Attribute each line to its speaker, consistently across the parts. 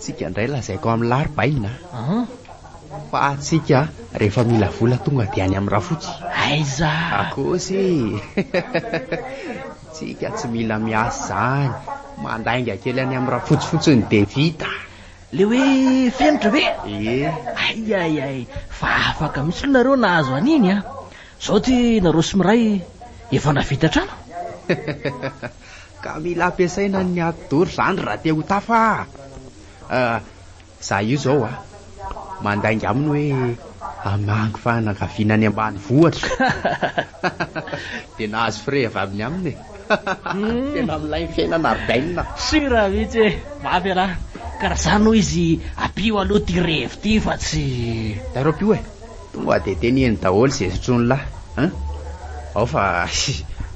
Speaker 1: Tsika indray lazaiko amin'lah ry baina a.
Speaker 2: An?
Speaker 1: Fa tsika rehefa mila vola tonga dia any amin'ny rafotsy.
Speaker 2: Aiza?
Speaker 1: Akosy e! Tsika tsy mila miasa izany. Mandainga kely any amin'ny rafotsy fotsiny dia vita.
Speaker 2: Le hoe fenitra ve?
Speaker 1: Ie.
Speaker 2: Ay ay ay, fa afaka mihitsy aloha nareo nahazo an'iny an! Zao ty nareo sy Miray efa nahavita trano?
Speaker 1: Ka mila ampiasaina ny atidoha ry zandry raha te ho tafa a! Za io zao a, mandainga aminy hoe hamangy fianakaviana any ambanivohitra. Dia nahazo frais avy amin'ny aminy e. Tena milay ny fiainana ry Bainina.
Speaker 2: Sur mihitsy e! Mafy ialahy. Ka raha zany hoy izy ampio aloha ty revy ty fa tsy.
Speaker 1: Tairo ampio e! Tonga dia teneno daholo izay sotroin'lah an! Ao fa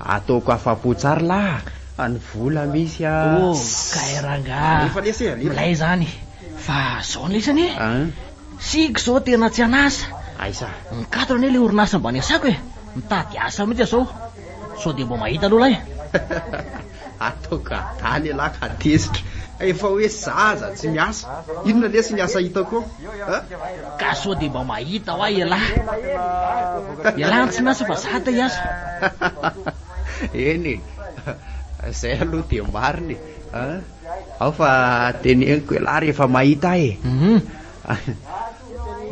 Speaker 1: ataoko afa-po tsara lah fa ny vola misy a!
Speaker 2: Oh, kay rangaha!
Speaker 1: Alefa lesy e, alefa!
Speaker 2: Milay zany! Fa zao lesy anie!
Speaker 1: An?
Speaker 2: Siko zao tena tsy an'asa!
Speaker 1: Aiza?
Speaker 2: Mikatona anie le orinasa mba niasako e! Mitady asa mihitsy aho zao! Sao dia mba mahita aloha lahy?
Speaker 1: Ataoko adala ialahy ka tezitra. Efa hoe zaza tsy miasa. Inona lesy ny asa hitako eo a?
Speaker 2: Ka sao dia mba mahita hoa ialahy. Ialahy no tsy miasa fa za te hiasa.
Speaker 1: Eny e. Zay aloha dia marina e. Ao fa teneniko ialahy rehefa mahita ahy e.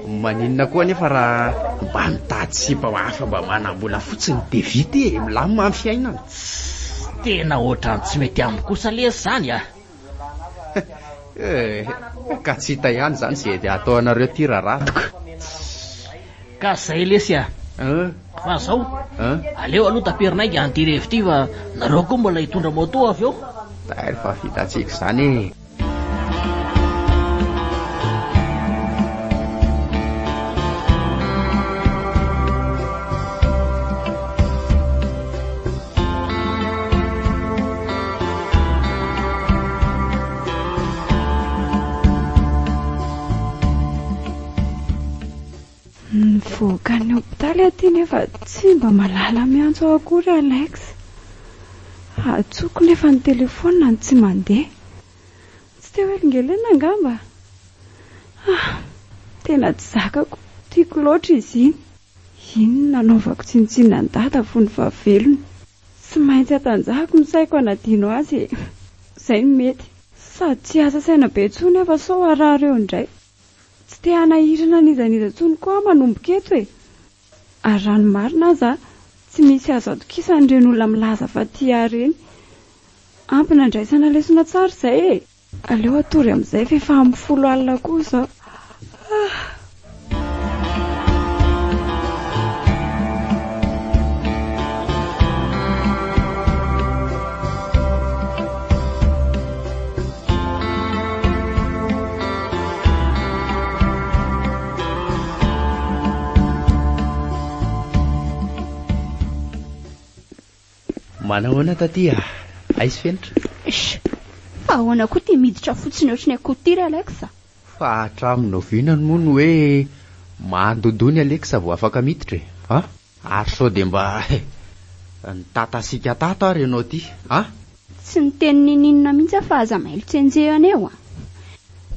Speaker 1: Maninona koa anefa raha mba mitady sipa hafa mba manam-bola fotsiny dia vita e, milamina ny fiainana.
Speaker 2: Tssy, tena ohatran'ny tsy mety amiko kosa lesy izany a!
Speaker 1: Eh, ka tsy hita ihany izany izay atao anareo ity raradoko.
Speaker 2: Tssy, ka izay lesy a! Fa zao, aleo aloha taperina haingana an'ity revy ity fa nareo koa mbola hitondra moto avy eo.
Speaker 1: Tairo fa vitantsika izany e!
Speaker 3: Nivoaka ny hopitaly aty nefa tsy mba malala miantso aho akory Alex. Antsoiko nefa ny telefaonina no tsy mandeha. Tsy te ho helingelenina angamba? Ah! Tena tsy zakako, tiako loatra izy iny. Iny no nanaovako tsinontsinona an'i Dada fony fahavelony. Tsy maintsy hatanjahako ny saiko hanadino azy e! Izay no mety. Sady tsy hiasa saina be intsony aho fa sao harary eo indray. Tsy te hanahirana an'iza n'iza intsony koa aho manomboka eto e! Ary raha ny marina aza, tsy misy azo atokisana ireny olona milaza fa tia ahy ireny. Ampy nandraisana lesona tsara izay e! Aleo hatory amin'izay fa efa amin'ny folo alina koa izao. Ah!
Speaker 1: Manahoana taty a? Aiza Fenitra?
Speaker 4: Sh! Fa ahoana koa ity miditra fotsiny ohatry ny akoho ity ry Alex a?
Speaker 1: Fa hatramin'ny oviana moa no hoe mandondona i Alex vao afaka miditra e? A? Ary sao dia mba nitatasika tato ary ianao ity a?
Speaker 4: Tsy niteny ninininona mihitsy aho fa aza mailo tsy enjehina eo a!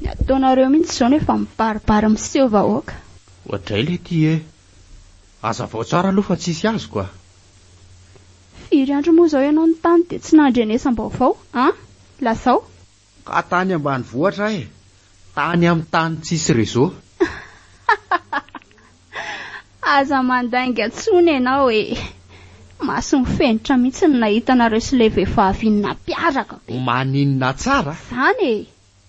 Speaker 4: Ny ataonareo mihitsy izao no efa mibaribary miseho vahoaka.
Speaker 1: Oadray le ty e! Hazavao tsara aloha fa tsisy azoko a!
Speaker 4: Firy andro moa izao ianao no tany dia tsy nandrenesam-baovao an? Lazao.
Speaker 1: Ka tany ambanivohitra aho e! Tany amin'ny tany tsisy réseau.
Speaker 4: Aza mandainga intsony ianao e! Mason'ny fenitra mihitsy no nahita anareo sy ilay vehivavy iny nampiaraka be.
Speaker 1: Maninona tsara?
Speaker 4: Izany e!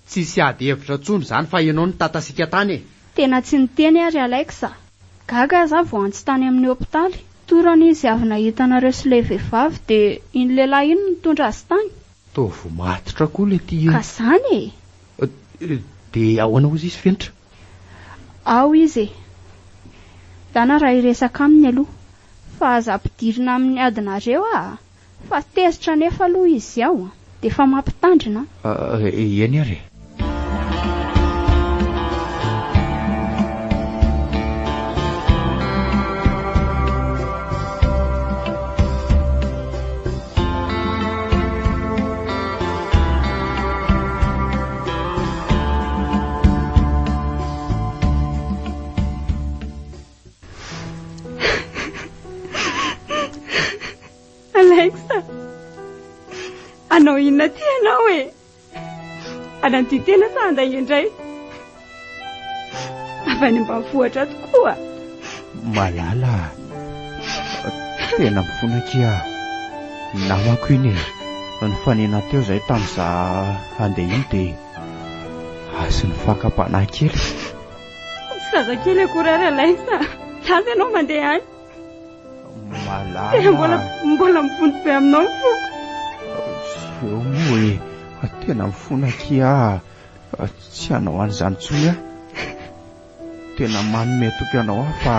Speaker 1: Tsisy ady hevitra intsony izany fa ianao no tatasika tany e!
Speaker 4: Tena tsy niteny ary Alex a! Gaga aza aho vao antso tany amin'ny hopitaly. Torana izy avy nahita anareo sy ilay vehivavy dia iny lehilahy iny no nitondra azy tany.
Speaker 1: Toa voa matotra koa le ty e!
Speaker 4: Ka zany e!
Speaker 1: Dia ahoana hozy izy Fenitra?
Speaker 4: Ao izy e! Dana raha hiresaka aminy aloha. Fa aza ampidirina amin'ny adinareo aa! Fa tezitra anefa aloha izy ao an! Dia efa mampitandrina
Speaker 1: an! Eny ary e!
Speaker 3: Hanao inona aty ianao e? Hanadio tena sa handainga indray? Avy any ambanivohitra tokoa.
Speaker 1: Malala a! Tena mifona akia aho. Namako iny e! Nifanena teo izahay tamin'izaho handeha iny dia azon'ny fakam-panahy kely.
Speaker 3: Tsy zazakely akory ary Alain sa lasa ianao mandeha any.
Speaker 1: Malala.
Speaker 3: Tena mbola mbola mivonto be aminao ny foko.
Speaker 1: Tsy eo moa e. Tena mifona akia aho. Tsy hanao an'izany intsony aho. Tena manome toky anao aho fa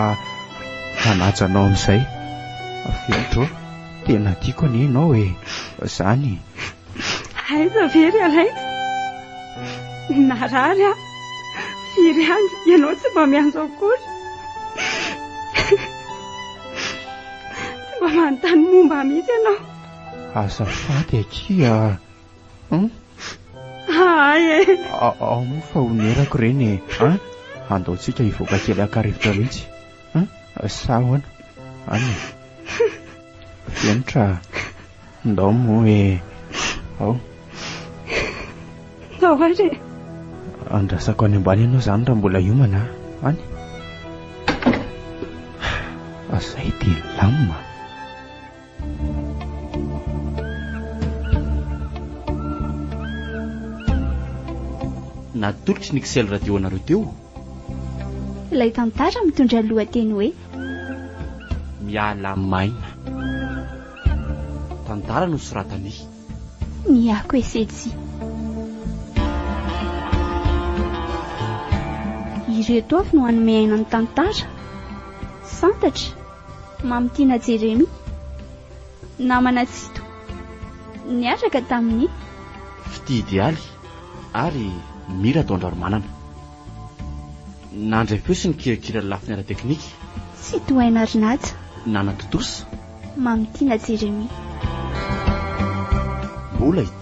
Speaker 1: hanaja anao amin'izay. Fenitra ô, tena tiako anie ianao e. Izany.
Speaker 3: Aiza ve ry Alain? Narary aho. Firy andro ianao tsy mba miantso akory. Tsy mba manontany momba ahy mihitsy ianao.
Speaker 1: Azafady akia. Hum?
Speaker 3: Hay e!
Speaker 1: Ao moa fa onerako ireny e. An? Andao tsika hivoaka kely haka rivotra mihitsy. Hum? Sa ahoana? Any e. Fenitra a. Ndao moa e. Ao.
Speaker 3: Ndao ary e.
Speaker 1: Andrasako any ambany ianao izany raha mbola hiomana a. Any. Izay dia milamina.
Speaker 5: Natolotry ny XL Radio anareo teo.
Speaker 4: Ilay tantara mitondra lohateny hoe.
Speaker 5: Miala maina. Tantara nosoratan'i.
Speaker 4: Miyako Eseji. Ireto avy no hanome aina ny tantara. Santatra. Mamitiana Jeremia. Namana Tsito. Niaraka tamin'i.
Speaker 5: Fitia Idealy ary Mira Taondraromanana. Nandray feo sy nikirakira ny lafiny ara-teknika.
Speaker 4: Tsitohaina Rinaja.
Speaker 5: Nanatontosa.
Speaker 4: Mamitiana Jeremia.
Speaker 5: Mbola hitohy.